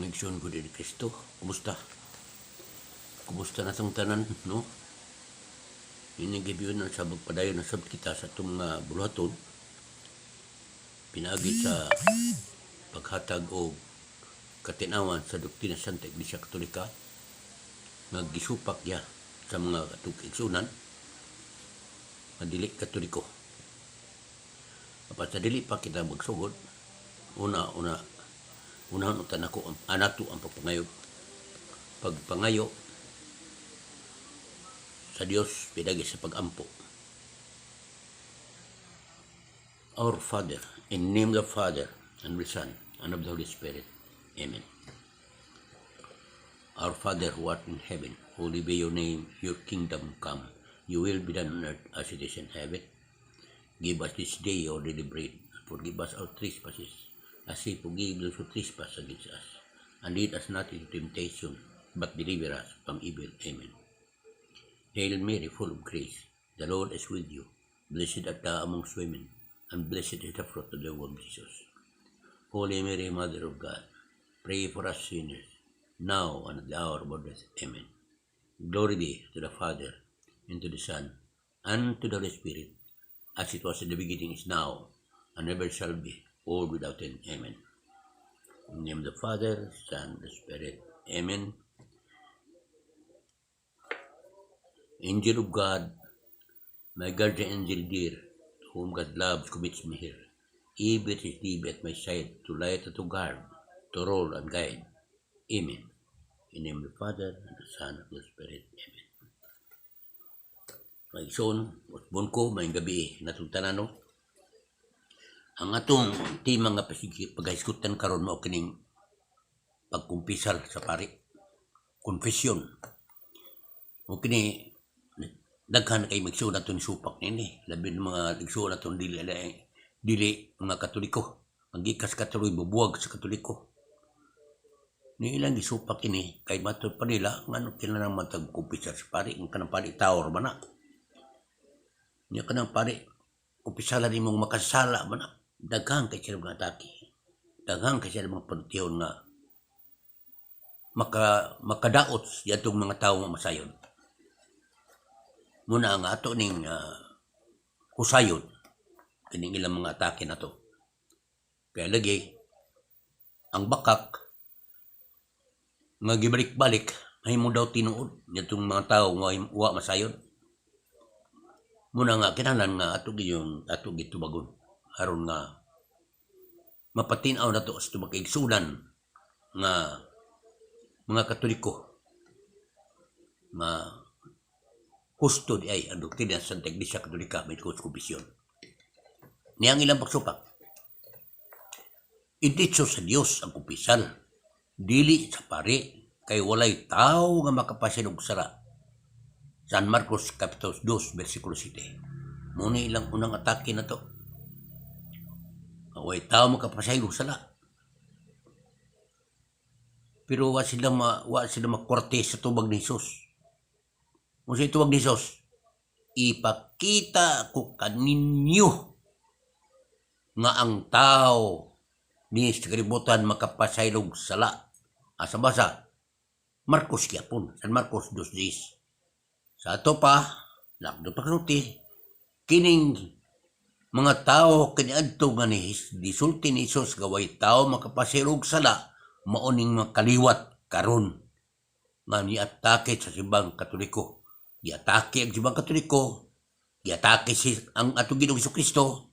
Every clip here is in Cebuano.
Mga igsoon ko ni Kristo, kumusta? Kumusta na itong tanan, no? Ining gabi na sa pagpadayon na sab kita sa itong mga buluhaton, pinaagi sa paghatag og katinawan sa doktrina sa Santa Iglesia Katolika nga gisupak niya sa mga atong kaigsunan nga dili Katoliko. Apan sa dili pa kita magsugod, una una unahon unta nako ang anato ang pagpangayo. Pagpangayo sa Dios pinaagi sa pagampo. Our Father, in the name of the Father, and of the Son, and of the Holy Spirit. Amen. Our Father who art in heaven, holy be your name, your kingdom come. Your will be done on earth as it is in heaven. Give us this day our daily bread, and forgive us our trespasses, as we forgive those who trespass against us. And lead us not into temptation, but deliver us from evil. Amen. Hail Mary, full of grace, the Lord is with you. Blessed art thou amongst women, and blessed is the fruit of thy womb, Jesus. Holy Mary, Mother of God, pray for us sinners, now and at the hour of our death. Amen. Glory be to the Father, and to the Son, and to the Holy Spirit, as it was in the beginning, is now, and ever shall be, world without end. Amen. In the name of the Father, Son, and the Spirit. Amen. Angel of God, my guardian angel dear, to whom God loves commits me here. If it is thee at my side, to light and to guard, to rule and guide. Amen. In the name of the Father, and the Son, and the Spirit. Amen. Mga igsoon, usbon ko, maayong gabi natong tanan, no? Ang atong tema nga paghisgutan karon mao kining pagkumpisal sa pari. Confession. Mao kini daghan kay magsuon naton supak nini, labi ng mga igsuon naton dili dili mga Katoliko. Ang gikas Katoliko bubuwag sa Katoliko. Ni ilang gisupak kini kay matud pa nila ngano kinahanglan man tag kumpisal sa pari, ang kanang pari tower man na. Nya kanang pari kumpisalan nimong makasala man na. Daghan kay sila mga atake. Daghan kay sila mga panultihon nga makadaot sa atong mga tawo nga masayon. Muna ang ato ning husayon kining ilang mga atake nato. Kaya lagi ang bakak nga gibalik-balik mahimo daw tinuod nitong mga tawo nga wa masayon. Muna nga kinahanglan nga ato gyud ato gitubagon aron nga mapatin-aw nato sa tubag kaigsunan nga mga Katoliko nga husto di ay ang doktrina sa Santa Iglesia Katolika may sa confession. Niya ang ilang pagsupak. Iditso sa Dios ang kumpisal, dili sa pari, kay walay tao nga makapasaylo og sala. San Marcos Kapitulo 2, versikulo 7. Muna ilang unang atake na to. Walay tao makapasaylo og sala. Pero wa sila makwarte sa tubag ni Jesus. Kung sa tubag ni Jesus, ipakita ko kaninyo nga ang tao ni sa kalibutan makapasaylog sala. Asa basa? Marcos gyapon, San Marcos 2.10. Sa ato pa, lakdo pa kasulti, kining mga tao kaniadto nga ni gisulti ni Jesus nga way tao makapasaylog sala, mao ning makaliwat karon nga niatake sa Simbang Katoliko. Giatake ang Simbang Katoliko, giatake si ang atong Ginoong Kristo,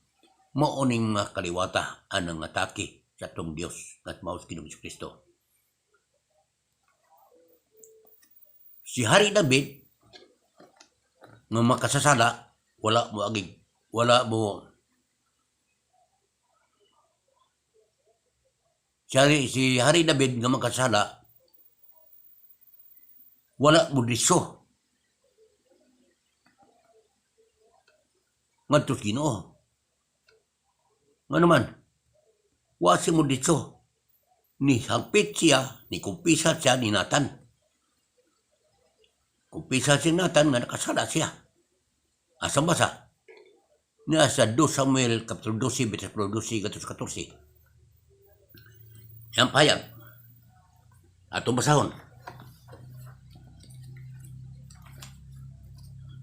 mao ning mga kaliwata anang atake sa atong Dios at mao sa Ginoong Kristo. Si Hari David nga makasasala, wala mo agig, wala mo si Hari David nga makasala, wala mo diso ngadto sa Ginoo. Nga naman, wa si mo diso. Ni hagpit siya, ni kumpisa siya ni Nathan. Kumpisa si Nathan nga nakasala siya. Asa basa? Niya sa 2 Samuel Kapitulo 12, versikulo 12 ngadto sa 14. Yang pahayag. Atong basahon.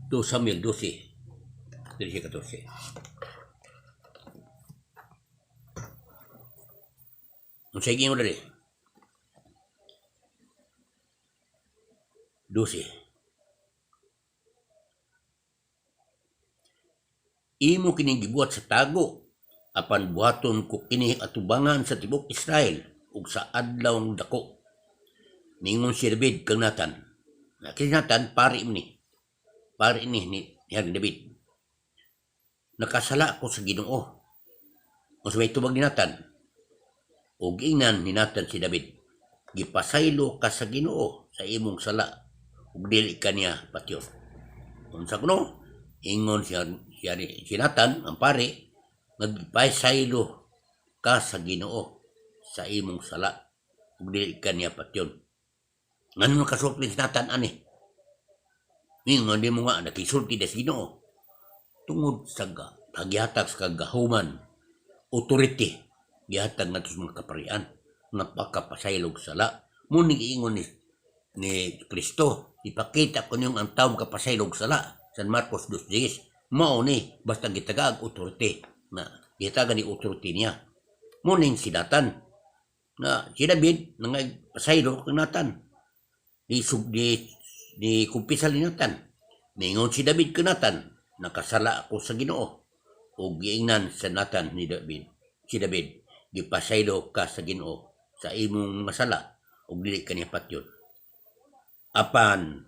2 Samuel 12, 13, 14. Unsay giingon diri? 12. Imo kining gibuhat sa tago, apan buhaton ko kini atubangan sa tibuok Israel ug sa adlaw dako. Ningon si David kang Nathan. Na kini Nathan pari ni. Pari ni ni, ni Haring David. Nakasala ko sa Ginoo. Unsa may tubag ni Nathan? Ug ingnan ni Nathan si David, gipasaylo ka sa Ginoo sa imong sala ug dili ka niya patyon. Unsa kuno? Ingon siya, siya si Nathan, ang pari, nagpasaylo ka sa Ginoo sa imong sala ug dili ka niya patyon. Ngano nakasulti si Nathan ani? Ningon di mo nga nakisulti sa Ginoo tungod sa pagihatag sa kagahuman, authority gihatag ngadto sa mga kaparian nga pakapasaylog sala. Mo ning giingon ni Kristo, ipakita ko niyong ang tawo kapasaylog sala, San Marcos 2:10. Mao ni basta gitagaag authority na gihatagan ni authority niya. Mo ning si Nathan na si David nangagpasaylo kang Nathan. Di sub di di kumpisal ni Nathan. Ningon si David kang Nathan, nakasala ako sa Ginoo. Ug giingnan sa Nathan ni David, si David, gipasaylo ka sa Ginoo sa imong mga sala ug dili ka niya patyon. Apan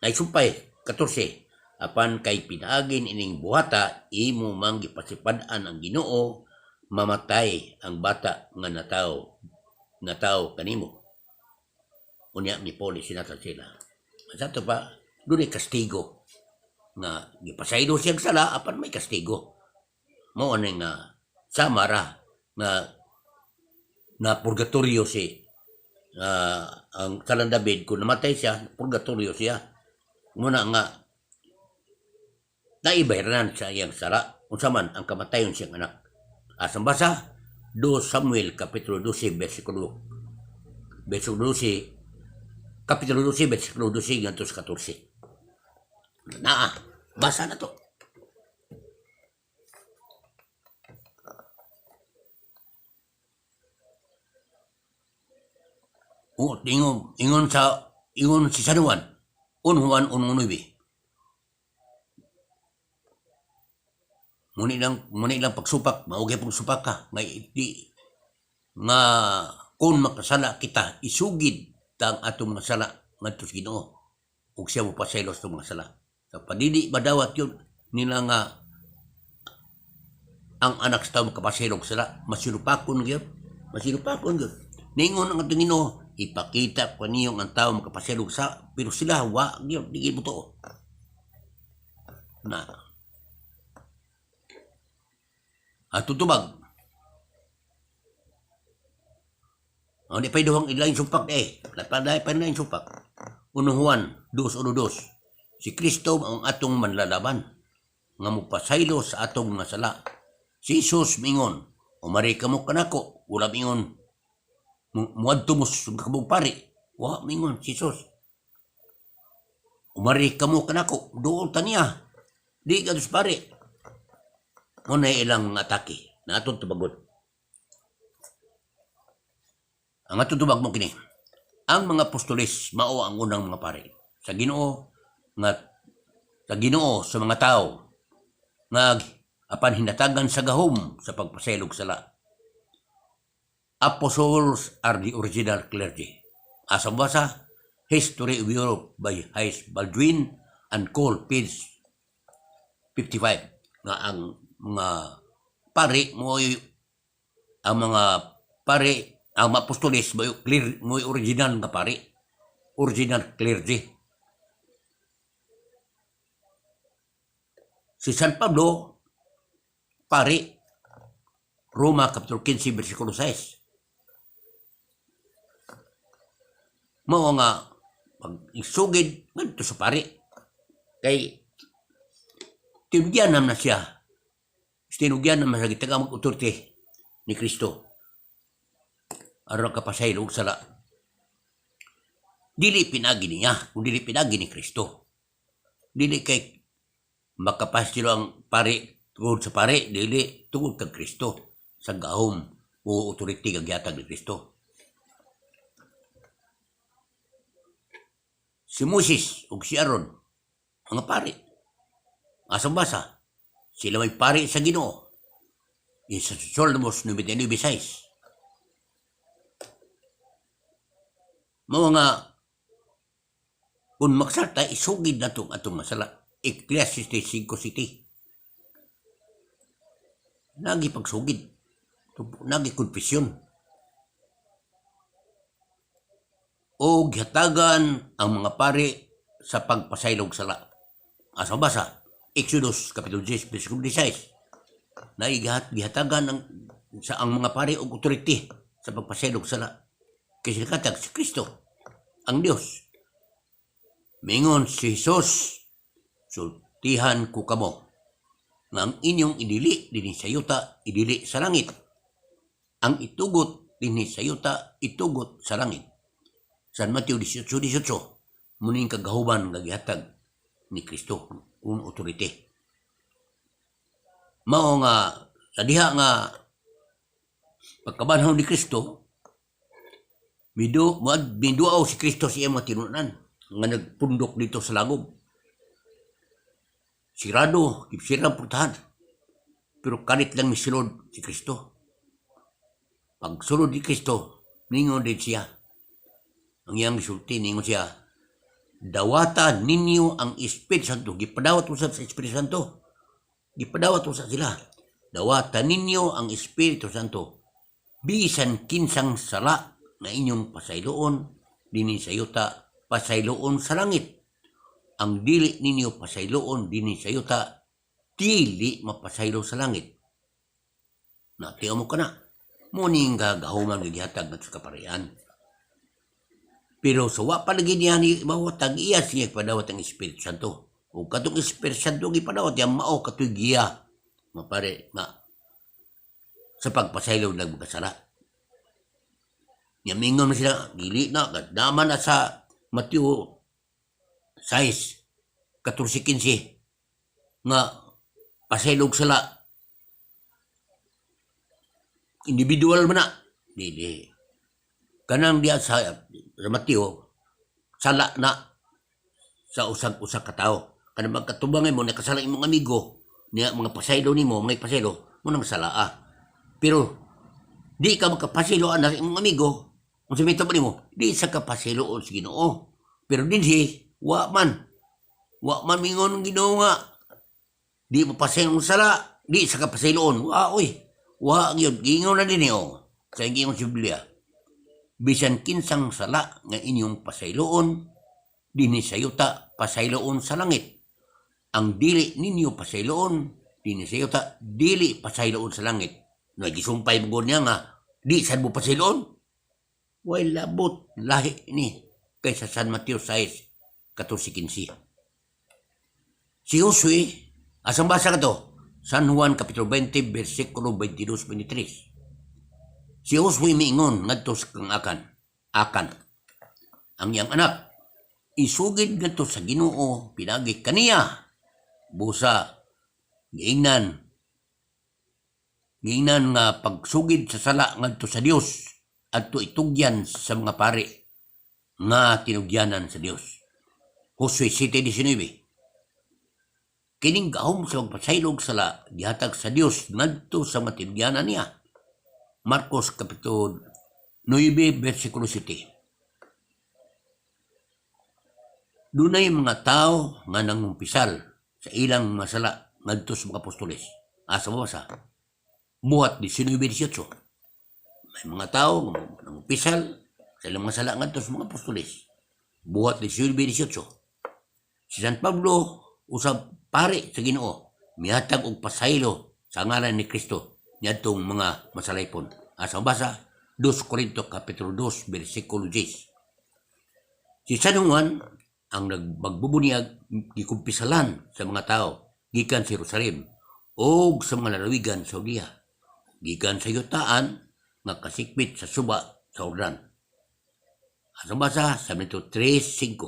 naisumpay 14, apan kay pinaagin ining buhata imo mang gipasipad-an ang Ginoo, mamatay ang bata nga natawo kanimo. Unya ni puli si Nathan sila. Sa ato pa, dunay kastigo nga gipasaylo siyang sala apan may kastigo. Mao ani nga sama ra nga na purgatorio si ang salang David. Kung namatay siya, purgatorio siya. Muna nga naibayranan sa iyang sala unsa man ang kamatayon siyang anak. Asang basa 2 Samuel kapitulo 12 versikulo 12, kapitulo 12 versikulo 12 ngadto sa 14. Naa basa na to. O, ingon, ingon sa ingon si San Juan, 1 Juan 1:9. Muni lang pagsupak, mao gyud pagsupak ka nga di nga kung makasala kita, isugid ta ang atong mga sala ngadto sa Ginoo ug siya mopasaylo sa mga sala. Sa padili madawat yun nila nga ang anak sa tao makapasaylo og sala, masinupakon gyud, masinupakon gyud. Ningon ang atong Ginoo, ipakita ko niyo ang tao makapasaylo og sala, pero sila wa gyud, di gyud motuo. Na at tutubag. Ang di pa duhang ilaing supak eh. Lapaday pa na supak. 1 Juan 2:1-2. Si Kristo ang atong manlalaban nga mopasaylo sa atong mga sala. Si Jesus mingon, umari kamo kanako, wala mingon muadto mo sa kabog pari. Wa mingon si Jesus. Umari kamo kanako, duol ta niya. Di ka pari. Muna ilang atake na atong tubagon. Ang atong tubag mo kini. Ang mga apostoles mao ang unang mga pari sa Ginoo nga sa Ginoo sa mga tao nga apan hinatagan sa gahom sa pagpasaylog sala. Apostles are the original clergy. Asa basa? History of Europe by Hayes Baldwin and Cole, page 55, nga ang mga pari mo, ang mga pari, ang mga apostoles mo clear mo original nga pari, original clergy. Si San Pablo pari, Roma kapitulo 15 versikulo 6. Mao nga pag isugid ngadto sa pari kay tinugyan na siya, tinugyan naman sa gitagamang authority ni Kristo aron kapasaylo og sala. Dili pinagi niya, kung dili pinagi ni Kristo. Dili kay makapasilo ang pari tungod sa pari, dili tungod kang Kristo sa gahom o authority nga gihatag ni Kristo. Si Moses ug si Aaron, mga pari. Asang basa, sila may pari sa Ginoo. Sa Salmos 99:6. Mao nga kung makasala, isugid nato ang atong masala. Ecclesiastes 5:7. Nagi pagsugid. Nagi konfesyon. O gihatagan ang mga pari sa pagpasaylog sala. Asa basa? Exodus Kapitulo 10, versikulo 16. Naigihat gihatagan ang sa ang mga pari og authority sa pagpasaylog sala. Kay sila katag si Kristo, ang Dios. Mingon si Jesus, "Sultihan ko kamo nga ang inyong idili dinhi sa yuta, idili sa langit. Ang itugot dinhi sa yuta, itugot sa langit." San Mateo 18:18. Muning kagahuman nga gihatag ni Kristo un authority. Mao nga sa diha nga pagkabanhaw ni Kristo, midu miduaw si Kristo sa iyang mga tinunan nga nagpundok dito sa lagob. Sirado, sira ang purtahan. Pero kalit lang misulod si Kristo. Pagsulod ni Kristo, ningon din siya. Ang iyang gisulti, ningon siya, "Dawata ninyo ang Espiritu Santo." Gipadawat usab sa Espiritu Santo. Gipadawat usab sila. "Dawata ninyo ang Espiritu Santo. Bisan kinsang sala na inyong pasayloon dinhi sa yuta, pasayloon sa langit. Ang dili ninyo pasayloon dinhi sa yuta, dili mapasaylo sa langit." Natiaw mo ka na. Muning gagahuman nga gihatag ngadto sa kaparian. Pero sa wa pa lagi niya ni mawatag iya siya padawat ang Espiritu Santo. Ug katong Espiritu Santo gipadawat niya mao katoy giya mapare nga sa pagpasaylo ng mga sala. Nya mingon man sila, dili na, naman na sa Mateo 6, 14-15, nga pasaylog sala, individual man na. Dili. Kanang diya sa Mateo, sala na sa usag-usag ka tawo. Kanang magkatubangay mo, nakasala imong amigo, niya mga pasaylo nimo, mga pasaylo, mo nang sala ah. Pero di ka makapasaylo ana sa imong amigo, kung sa mito nimo, di sa kapasaylo sa Ginoo. Pero dinhi, wa man. Wa man mingon ang Ginoo nga di mo pasaylo ang sala, di sa kapasayloon. Wa oy. Wa gyud giingon na dinhi oh. Sa giingon sa Biblia. "Bisan kinsang sala nga inyong pasayloon dinhi sa yuta, pasayloon sa langit. Ang dili ninyo pasayloon dinhi sa yuta, dili pasayloon sa langit." No gisumpay mo niya nga di sad mo pasayloon. Way labot lahi ni kaysa San Mateo 6, 14-15. Si Josue, asang basa ka to? San Juan Kapitulo 20, versikulo 22-23. Si Josue miingon ngadto sa kang Akan, Akan, ang iyang anak, "Isugid ngadto sa Ginoo pinagi kaniya." Busa giingnan giingnan nga pagsugid sa sala ngadto sa Dios adto itugyan sa mga pari nga tinugyanan sa Dios. Josue 7:19. Kining gahom sa pagpasaylog sala gihatag sa Dios ngadto sa mga tinugyanan niya. Marcos Kapitulo 9 versikulo 7. Dunay mga tao nga nangumpisal sa ilang mga sala ngadto sa mga apostoles. Asa mo basa? Buhat 19:18. May mga tao nga nangumpisal sa ilang mga sala ngadto sa mga apostoles. Buhat 19:18. Si San Pablo usab pare sa Ginoo, mihatag og pasaylo sa ngalan ni Kristo niadtong mga masalaypon. Asa basa? 2 Korinto Kapitulo 2 versikulo 10. Si San Juan ang nagmagbubuniyag gikumpisalan sa mga tao gikan sa Jerusalem o sa mga lalawigan sa Judea, gikan sa yutaan nga kasikbit sa suba sa Jordan. Asang basa, 73:5.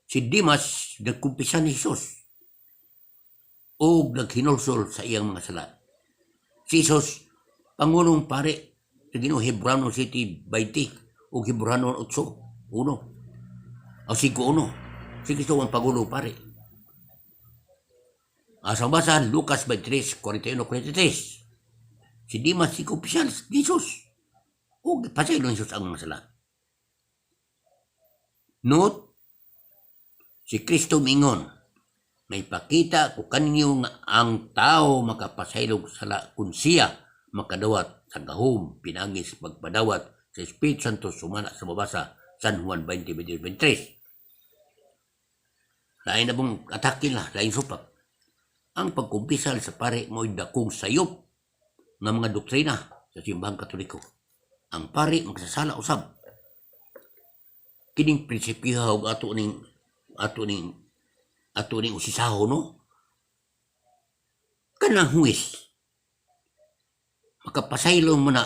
Si Dimas nagkumpisa ni Jesus ug naghinulsol sa iyang mga sala. Si Jesus, pangulong pare sa Ginoo, Hebrano 7:20 ug Hebrano 8:1 o 5:1. Si Kristo ang pangulong pare. Asang basa, Lucas 23:41-43. Si Dimas si kumpisal ni Jesus. Ug pasaylo ni Jesus ang mga sala. Note, si Kristo mingon, "May pakita ko kaninyo nga ang tao makapasaylo sala kung siya makadawat sa gahom pinaagi sa pagpadawat sa Espiritu Santo," sumala sa mabasa San Juan 20:23. Lain na pong atake la, lain supak. Ang pagkumpisal sa pare mo'y dakong sayop ng mga doktrina sa Simbahang Katoliko. Ang pare magsasala usab. Kining prinsipyo ug ato ning usisaho, no, kanang huwes makapasaylo mo na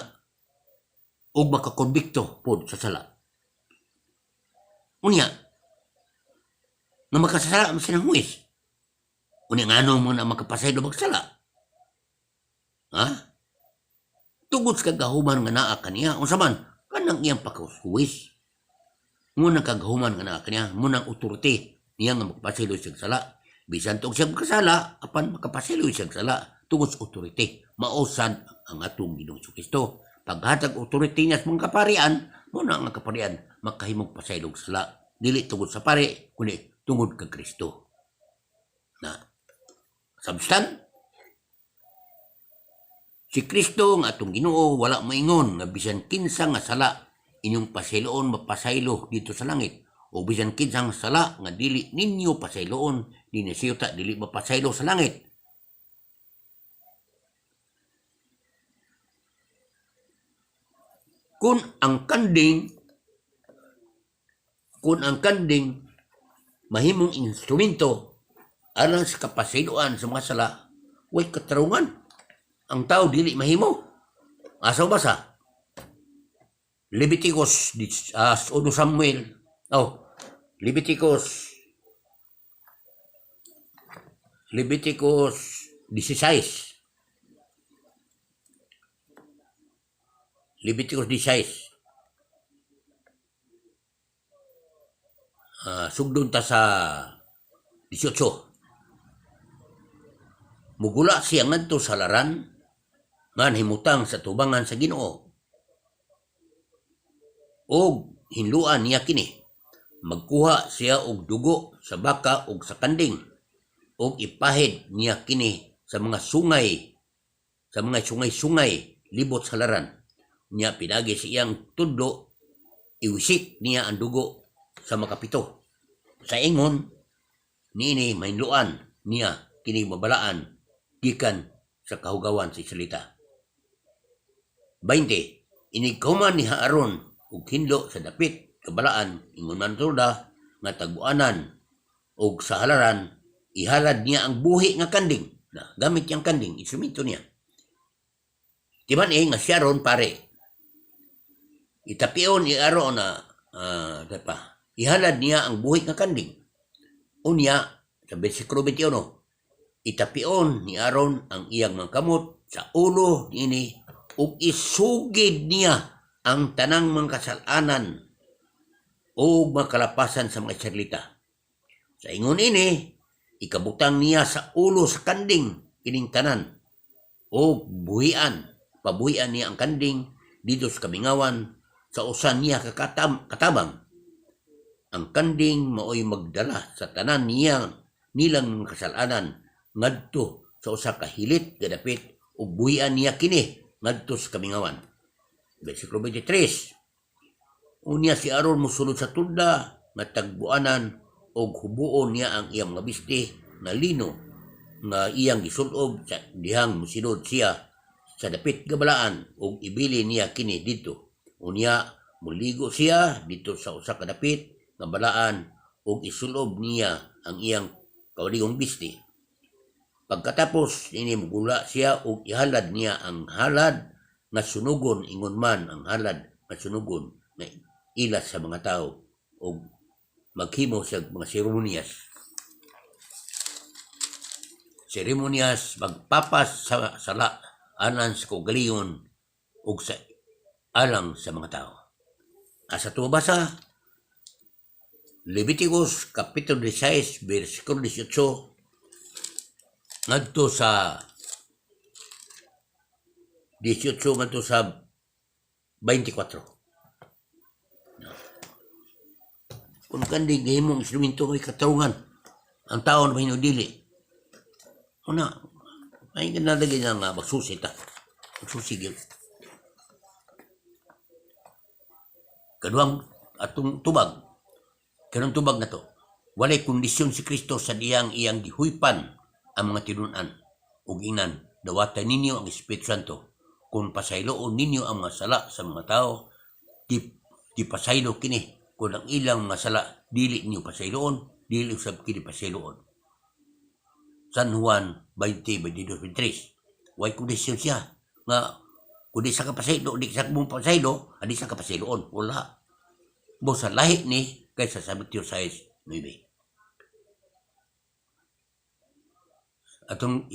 og makakonbikto pod sa sala. Unya nga makasasala man silang huwes, unya ngano mo na makapasaylo magsala, ha? Tungod sa kagahuman nga naa kaniya. Unsa man kanang iyang pagkahuwes mo nang kagahuman nga naa kaniya mo nang authority niya nga makapasaylo siyang sala. Bisan tuog siya makasala, apan makapasaylo siyang sala tungod sa authority. Mao sad ang atong Ginoong Kristo, paghatag authority niya sa mga kaparian mo na ang kaparian makahimong pasaylog sala, dili tungod sa pare kundi tungod kay Kristo na sabstan. Si Kristo nga atong Ginoo wala moingon nga bisan kinsa nga sala inyong pasayloon mapasaylo dito sa langit o bisan kinsang sala nga dili ninyo pasayloon dinhi sa yuta dili mapasaylo sa langit. Kung ang kanding mahimong instrumento alang sa kapasayloan sa mga sala, way katarungan. Ang tao dili mahimo. Asa basa? Leviticus, 1 Samuel, oh, Leviticus 16. Leviticus 16. Sugdon ta sa 18. Mugula siya ngadto sa halaran nga himutang sa tubangan sa Ginoo. Og hinluan niya kini. Magkuha siya og dugo sa baka ug sa kanding ug ipahid niya kini sa mga sungay-sungay libot sa halaran. Nya pinaagi sa iyang tudlo iwisik niya ang dugo sa makapito. Sa ingon niini mahinluan niya kini mabalaan gikan sa kahugawan sa Israelita. 20. Inig ni Aaron og hinlo sa dapit kabalaan ingon man tulda nga tagbuanan og sa halaran, ihalad niya ang buhi nga kanding. Na gamit niyang kanding, instrumento niya. Timan eh nga si Aaron pare. Itapion ni Aaron na pa, ihalad niya ang buhi nga kanding. Unya sa versikulo 21, itapion ni Aaron ang iyang mga kamot sa ulo niini ug isugid niya ang tanang mga kasalanan o makalapasan sa mga Israelita. Sa ingon ini, ikabutang niya sa ulo sa kanding kining tanan o buhian, pabuhian niya ang kanding dito sa kamingawan sa usan niya katabang. Ang kanding maoy magdala sa tanan niya nilang kasalanan ngadto sa usa ka hilit nga dapit ug buhian niya kini ngadto sa kamingawan. Versikulo 23. Unya si Aaron mosulod sa tulda nga tagbuanan og hubuon niya ang iyang mga bisti nga lino nga iyang gisulob sa dihang mosulod siya sa dapit gabalaan ug ibili niya kini didto. Unya muligo siya didto sa usa ka dapit nga balaan ug isulob niya ang iyang kaugalingong bisti. Pagkatapos niini mugula siya ug ihalad niya ang halad nga sunugon ingon man ang halad nga sunugon nga ila sa mga tao o maghimo sa mga seremonyas. Seremonyas magpapas sa sala alang sa kaugalingon ug sa alang sa mga tao. Asa ito mabasa? Leviticus Kapitulo 16, versikulo 18 ngadto sa 18 ngadto sa 24. No. Kung kanding gihimong instrumento ay katarungan, ang tao na mahinudili. Una, ay ganalagay na nga, magsusi ta. Magsusi gyud. Kaduang atong tubag, kanong tubag na to, walay kondisyon si Kristo sa diyang iyang gihuypan ang mga tinun-an ug ingnan, "Dawatan ninyo ang Espiritu Santo. Kung pasayloon ninyo ang mga sala sa mga tao, di, di pasaylo kini. Kung ang ilang mga sala dili ninyo pasayloon, dili usab kini pasayloon." San Juan 20, 22, 23. Way kondisyon siya nga kung di sa kapasaylo, di sa mong pasaylo, di sa kapasayloon. Wala. Bo sa lahi ni kaysa sa Mateo 6, 9. Atong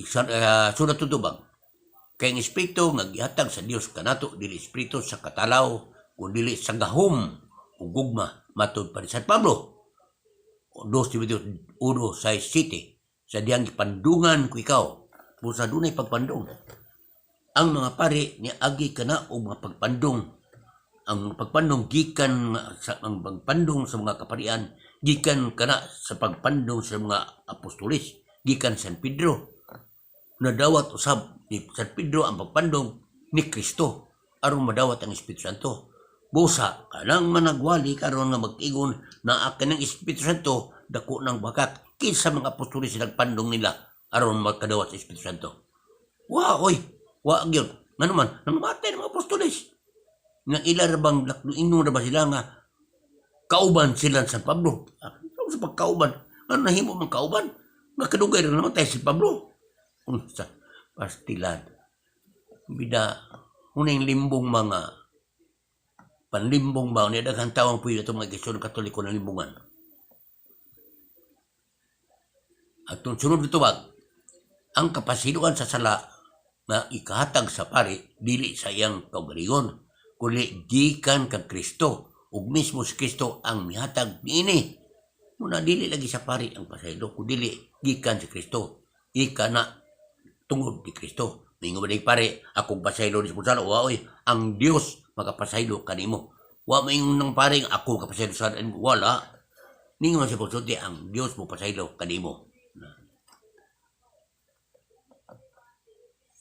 surat tutubang, kay ang espiritu nga gihatag sa Dios kanato dili espiritu sa katalaw kun dili sa gahom ug gugma, matud pa ni San Pablo 2 Timoteo 1:6-7, sa diyang gipandungan ko ikaw. Busa dunay pagpandong ang mga pari ni agi kana og mga pagpandong. Ang pagpandong gikan sa ang pagpandong sa mga kaparian gikan kana sa pagpandong sa mga apostolis, gikan San Pedro. Nadawat usab ni San Pedro ang pagpandong ni Kristo aron madawat ang Espiritu Santo. Busa kanang managwali karon nga mag-ingon na akin ng Espiritu Santo, dako ng bakat. Kinsa mga apostolis nagpandong nila aron magkadawat sa Espiritu Santo? Wa oy, wa gyud. Ngano man nangamatay ng mga apostolis? Nga ila ra bang ingon ra ba sila nga kauban sila sa Pablo? Ah, sa pagkauban, ano nahimo man kauban? Nga kadugay ra namatay si Pablo. Unsa pastilan. Bida uning limbong, mga panlimbong ba ni daghang tawo pwede itong mga Iglesia Katoliko ng limbungan. At sunod na tubag, ang kapasiluan sa sala nga ikahatag sa pari dili sa iyang kaugalingon kundi gikan kang Kristo ug mismo si Kristo ang mihatag niini. Muna dili lagi sa pari ang pasaylo kundi gikan si Kristo. Gikan na tungod ni Kristo. Mingon ba ni pare, akong pasaylo ni sa wa oy, ang Dios makapasaylo kanimo. Wa maingon ng pare ako kapasaylo sa wala. Ningon sa pagsulti ang Dios mo pasaylo kanimo.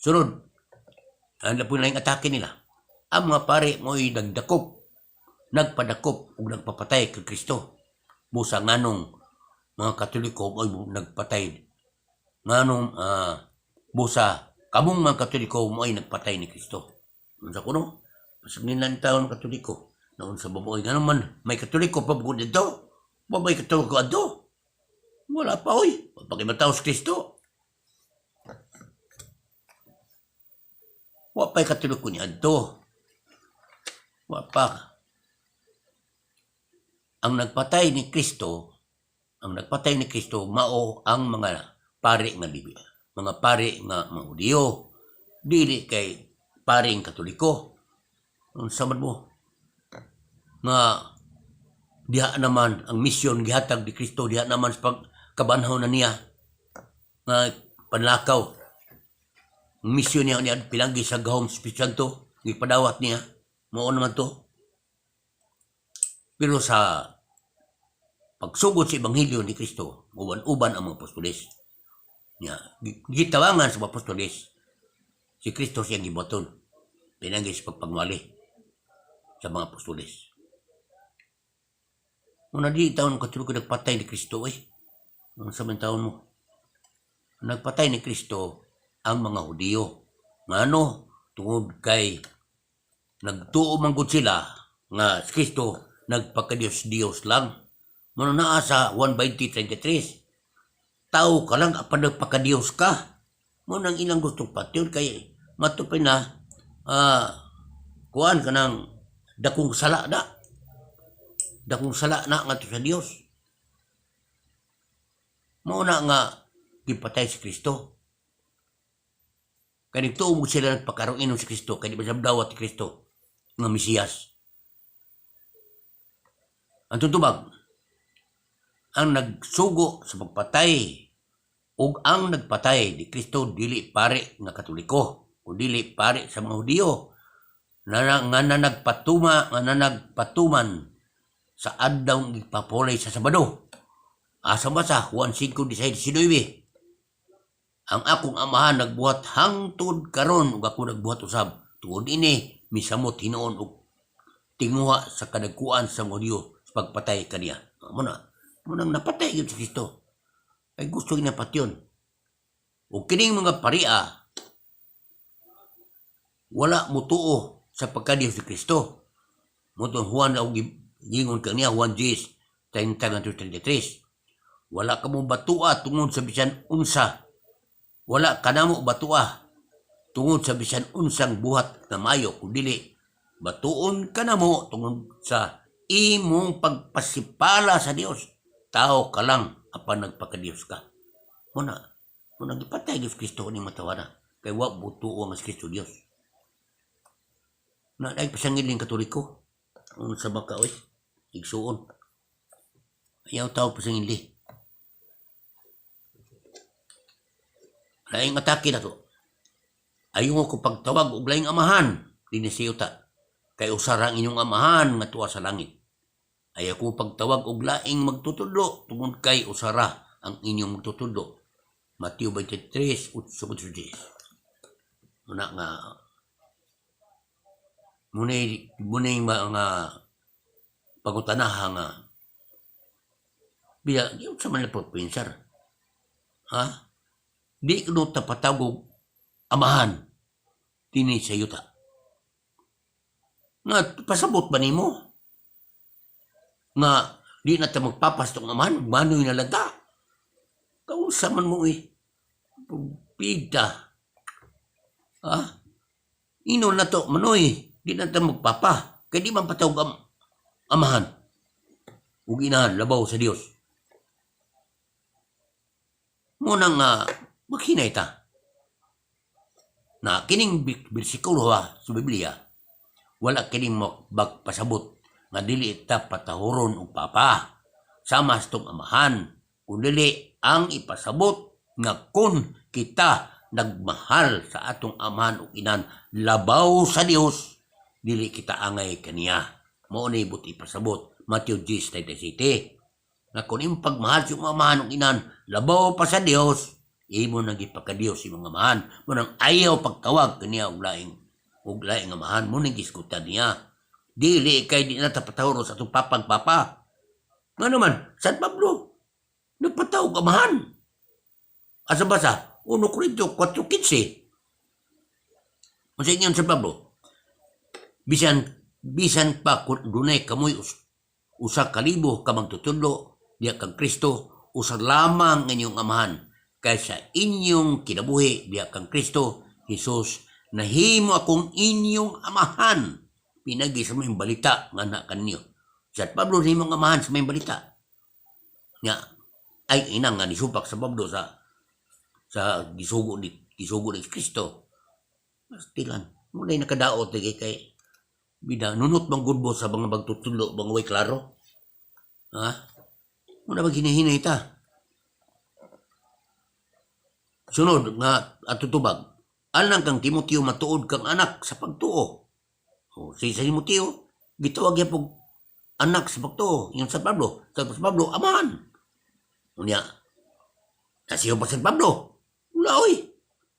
Sunod, ang po na atake nila. Ang mga pare mo'y nagdakop, nagpadakop ug nagpapatay kay Kristo. Busa nganong mga Katoliko mo'y nagpatay? Nganong busa kamong mga Katoliko mo'y nagpatay ni Kristo? Unsa kuno? Pasag nila ang taon Katoliko. Naon sa babae nga naman, may Katoliko pa bukod dito? Ba may Katoliko adto? Wala pa oy. Pagkimataw si Kristo. Wa pa'y Katoliko niya adto. Wa pa. Ang nagpatay ni Kristo, ang nagpatay ni Kristo mao ang mga pare nga Libya, mga pare nga mga Hudiyo, dili kay paring Katoliko. Unsa man mo? Nga diha naman ang misyon gihatag ni Kristo, diha naman sa pagkabanhaw na niya nga panlakaw. Ang misyon niya niya pilanggi sa gahom sa Espiritu Santo, gipadawat niya, mao naman to. Pero sa pagsugod sa ebanghelyo ni Kristo, uban-uban ang mga apostoles. Niya, gitawangan sa mga apostoles si Kristo siyang gibuhaton pinanggi sa pagpangwali sa mga apostoles. Una di taon Katoliko nagpatay ni Kristo eh. Unsa man taon mo? Nagpatay ni Kristo ang mga Hudiyo. Ngano? Tungod kay nagtuo man gud sila nga si Kristo nagpakadiyos-Diyos lang. Mano naa sa 1:20-33. Tao ka lang apan nagpakadiyos ka. Mo nang ilang gustong patyon kay matupay na kuan ka ng dakong sala na. Dakong sala na ngadto sa Dios. Mao na nga gipatay si Kristo. Kay nagtuo mo sila nagpakaroon inom si Kristo, kay di ba dawat si Kristo nga Mesiyas. Ang tutubag, ang nagsugo sa pagpatay ug ang nagpatay ni Kristo dili pare nga Katoliko o dili pare sa mga Hudiyo na nga nanagpatuma nga nanagpatuman sa adlaw ipapulay sa Sabado. Asa ba sa Juan 5:19? Ang akong amahan nagbuhat hangtod karon ug ako nagbuhat usab. Tungod ini misamot hinuon og tinguha sa kadagkuan sa mga Hudiyo sa pagpatay kaniya. Mo na, mo nang napatay gyud si Kristo. Ay gusto niya patyon. Ug kining mga paria wala mutuo sa pagkadiyos si Kristo. Mo Juan og gingon kaniya Juan 10 30-33. Wala ka mo batua tungod sa bisan unsa. Wala ka namo batua tungod sa bisan unsang buhat nga mayo, kun dili batuon ka namo tungod sa imong pagpasipala sa Dios. Tao ka lang apan nagpakadiyos ka. Muna, muna gipatay gyud Kristo ning matawana kay wa butuo ang Kristo Dios. Na ay pasangiling Katoliko. Unsa ba ka oy? Igsuon. Ayaw tawag pasangili. Laing atake na to. Ayaw ko pagtawag og laing amahan dinhi sa yuta. Kay usara ang inyong amahan nga tuwa sa langit. Ayaw ko pagtawag og laing magtutudlo tungod kay usara ang inyong magtutudlo. Mateo 23:8-10. Muna nga munay munay mga pangutanaha nga biya di sa man pagpinsar, ha, di kuno ta patawag amahan dinhi sa yuta nga pasabot ba nimo nga di na ta magpapastong amahan, manoy na lang ta? Kaunsa man mo eh, pigta, ha? Inon na to manoy, di na ta magpapa kay di man patawag amahan ug inahan labaw sa Dios. Muna nga maghinay ta na kining bersikulo ha sa Biblia wala kining magpasabot nga dili ta patahuron og papa sama sa tong amahan, kun dili ang ipasabot nga kun kita nagmahal sa atong amahan ug inan labaw sa Dios, dili kita angay kaniya. Mao ni but ipasabot Matthew 10:37 nga kung imong pagmahal sa imong amahan ug inan labaw pa sa Dios, imo nang gipakadiyos imong amahan. Mo nang ayaw pagtawag kaniya og laing amahan. Mo nang gisgutan niya, dili kay di na ta patawro sa atong papang papa. Nga naman San Pablo nagpatawag amahan. Asa ba sa 1 Corinto 4:15? Unsa ingon San Pablo? Bisan bisan pa kung dunay kamoy 1,000 ka magtutudlo diha kang Kristo, usa lamang ang inyong amahan kay sa inyong kinabuhi diha kang Kristo Jesus nahimo akong inyong amahan pinagi sa maayong balita nga na kanyo. San Pablo nahimong amahan sa maayong balita nga ay inang nga nisupak sa Pablo sa gisugo ni Kristo. Pastilan muna'y nakadaot lagi kay bida nunot bang gudbo sa mga magtutudlo bang way klaro, ha? Muna ba hinahinay ta? Sunod nga atutubag, alang kang Timoteo, matuod kang anak sa pagtuo. O, si sa Timoteo gitawag gyapon anak sa pagtuo. Yung San Pablo, sa San Pablo amahan. Unya nasiyo pa San Pablo? Wala oy.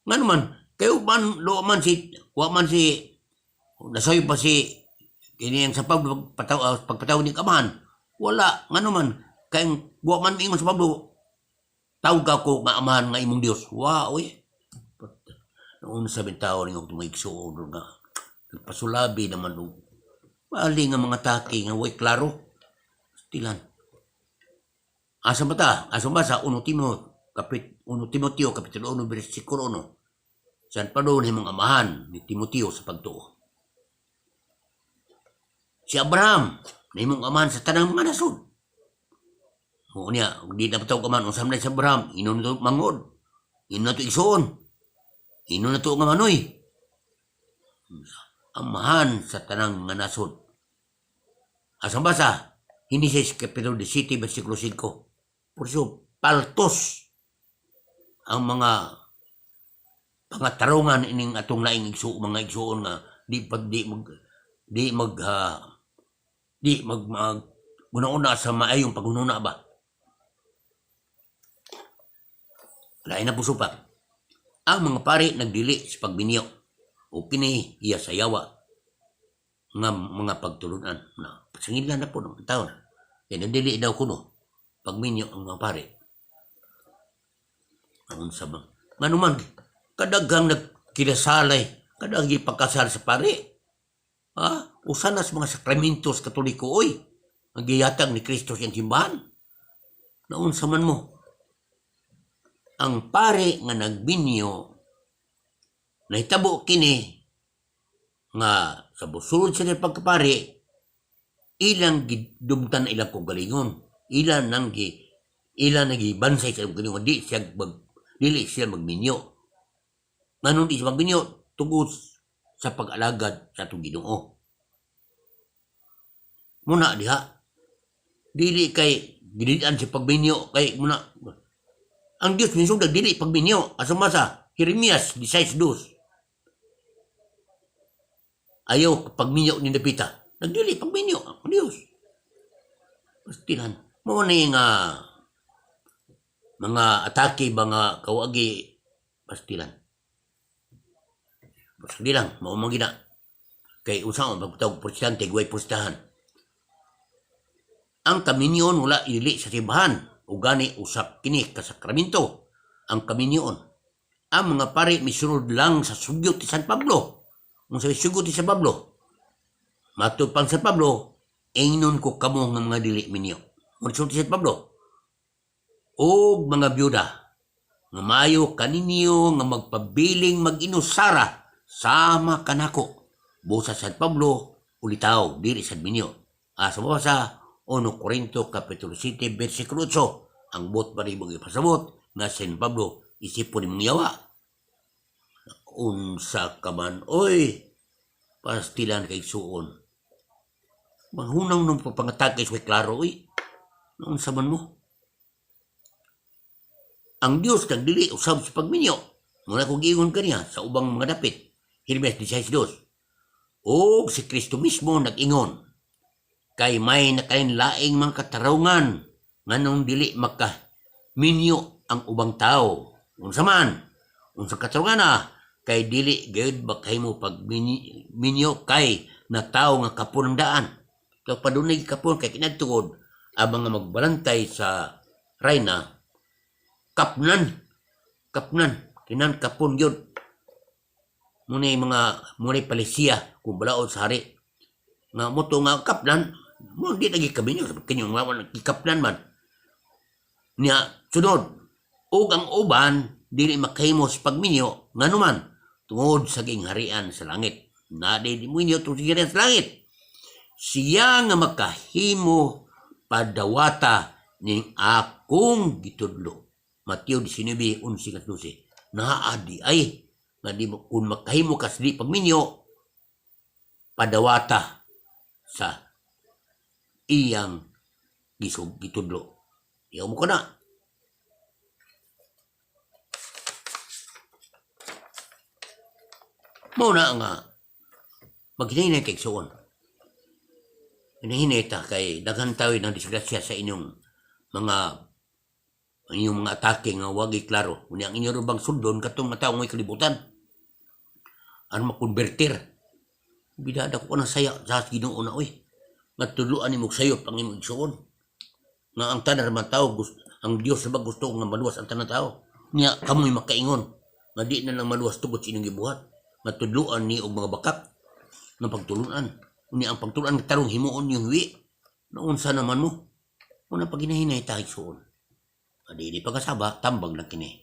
Nga naman kayo man lo man si wa man si nasayo pa si kini ang San Pablo pagpataw ni amahan? Wala. Nga naman kay wa man miingon sa Pablo, "Tawag ako nga amahan nga imong Dios"? Wa oy. Noon sa bitaw ning akong igsuon nga nagpasulabi naman og bali nga mga taki nga way klaro. Stilan. Asa ba ta? Asa ba sa 1 Timoteo kapit 1 Timoteo kapitulo 1 bersikulo 1? San Pablo himong amahan ni Timoteo sa pagtuo. Si Abraham Nahimong amahan sa tanang mga nasod. Mao niya, ug di na patawag amahan, unsa man sa Abraham, inon to mangod. Inon na to igsuon. Inon na to nga manoy. Amahan sa tanang mga nasod. Asang basa? Henesis Kapitulo 17, versikulo 5. Por so, paltos ang mga pangatarungan ining atong laing igsuon, mga igsuon nga di pag di mag una-una sa maayong paghununa ba. Lain na puso pa. Ang mga pari nagdili sa pagbinyo o kini iya sa yawa nga mga pagtulunan na pasangilan na po ng taon. Kaya nagdili daw kuno pagminyo ang mga pari. Ang unsa ba? Ngano man kadaghang nagkinasalay, kadaghang gipagkasal sa pari. Ha? Usa na sa mga sakramentos Katoliko oy. Ang giyatag ni Kristo sa simbahan. Naunsa man mo? Ang pare nga nagbinyo, nahitabo kini nga sa busulod sa pagkapari, ilang gidumtan ilang kaugalingon, ilang nang gi ilang nagibansay sa ilang kaugalingon, di siya mag dili siya magminyo. Nganong di siya magminyo? Tungod sa pag-alagad sa atong Ginoo. Muna diha, dili kay gilian si pagminyo kay muna ang Dios minsan dili pagminyo. Asa masa Jeremias 16:2. Ayaw pagminyo ni Napita. Nagdili pagminyo ang Dios. Pastilan. Mao ni nga mga atake mga kawagi pastilan. Basta lang, mao man gina. Kay unsa man pagtawag protestante, guway pustahan. Ang kaminyon wala ili sa simbahan. O gani usap kini kasakramento ang kaminyon. Ang mga pari misunod lang sa sugyot ni San Pablo. Kung sa sugyot ni San Pablo, matod pang San Pablo, ingnon ko kamo nga mga dili minyo. Kung sulti San Pablo, og mga byuda, nga mayo kaninyo nga magpabiling mag-inusara sama kanako. Busa San Pablo, ulitaw, dili sa minyo. Asa mo sa 1 Corinto Kapitulo 7, versikulo 8. Ang bot pa rin mong ipasabot nga San Pablo isipon ni mong yawa. Unsa ka man, oy, pastilan kay suon. Manghunang nung papangatag kay klaro, oy. Unsa man mo? Ang Dios nagdili usab sa pagminyo. Muna ko giingon kaniya sa ubang mga dapit. Jeremias 16:2. Og si Kristo mismo nag-ingon, kay may nakain laing mga katarungan nganong dili maka minyo ang ubang tao. Unsa man? Unsa katarungan na? Kay dili gayud makahimo pag minyo kay na tao nga kapon ang daan. So padunay kapon kay kinadtuod ang mga magbalantay sa rayna kapnan, kapnan kinan kapon gyud. Muna mga muna palisiya kung balaod sa hari nga moto nga kapnan mo di lagi kabinyo kinyo nga gikapnan man niya. Sunod, ug ang uban dili makahimo sa pagminyo nganuman tungod sa gingharian sa langit na di mo inyo tungod sa gingharian sa langit. Siya nga makahimo padawata ning akong gitudlo. Mateo 19:11. Naa di ay nga di mo kung makahimo ka sa di pagminyo, padawata sa iyang gisug gitudlo. Iyaw mo ko na. Mao na nga maghinay kay suon. Hinahinay ta kay daghan tayo ng disgrasya sa inyong mga atake nga wagi klaro. Unya ang inyo bang sundon katong mga tawo ngay kalibutan. Ano makonvertir? Bidada ko na saya sa Ginoo na oy. Nga tudloan nimo sayop ang imong igsuon. Nga ang tanan man tao gusto, ang Dios ba gusto nga maluwas ang tanan tao. Nya kamoy makaingon nga di na lang maluwas tungod sa inyong gibuhat. Nga tudloan ni og mga bakak nga pagtulunan. Unya ang pagtulunan tarong himuon yung hiwi. Naunsa naman mo? Una pag hinahinay ta igsuon. Adi di pagkasaba, tambag lang kini.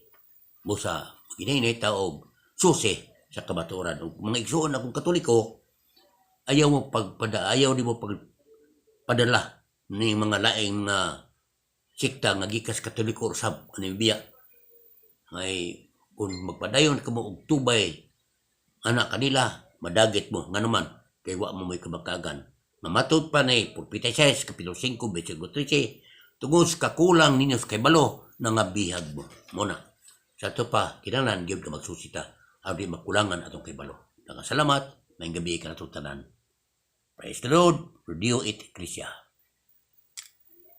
Busa, hinahinay ta og susi sa kabaturan. Og mga igsuon akong Katoliko, ayaw mo pagpada, ayaw di mo pag padala ning mga laing na sekta nga gikas Katoliko usab ani biya. May kung magpadayon ka mo og tubay ana kanila, madagit mo nganuman kay wa mo may kabakagan. Mamatod pa ni Propeta Isaias kapitulo 5 bersikulo 13, tungod sa kakulang ninyo sa kahibalo, nangabihag mo. Mao na. Sa ato pa, kinahanglan gyud ka magsusita aron di makulangan atong kahibalo. Daghang salamat, maayong gabii kanatong tanan. Praise the Lord, Radio It Ecclesia.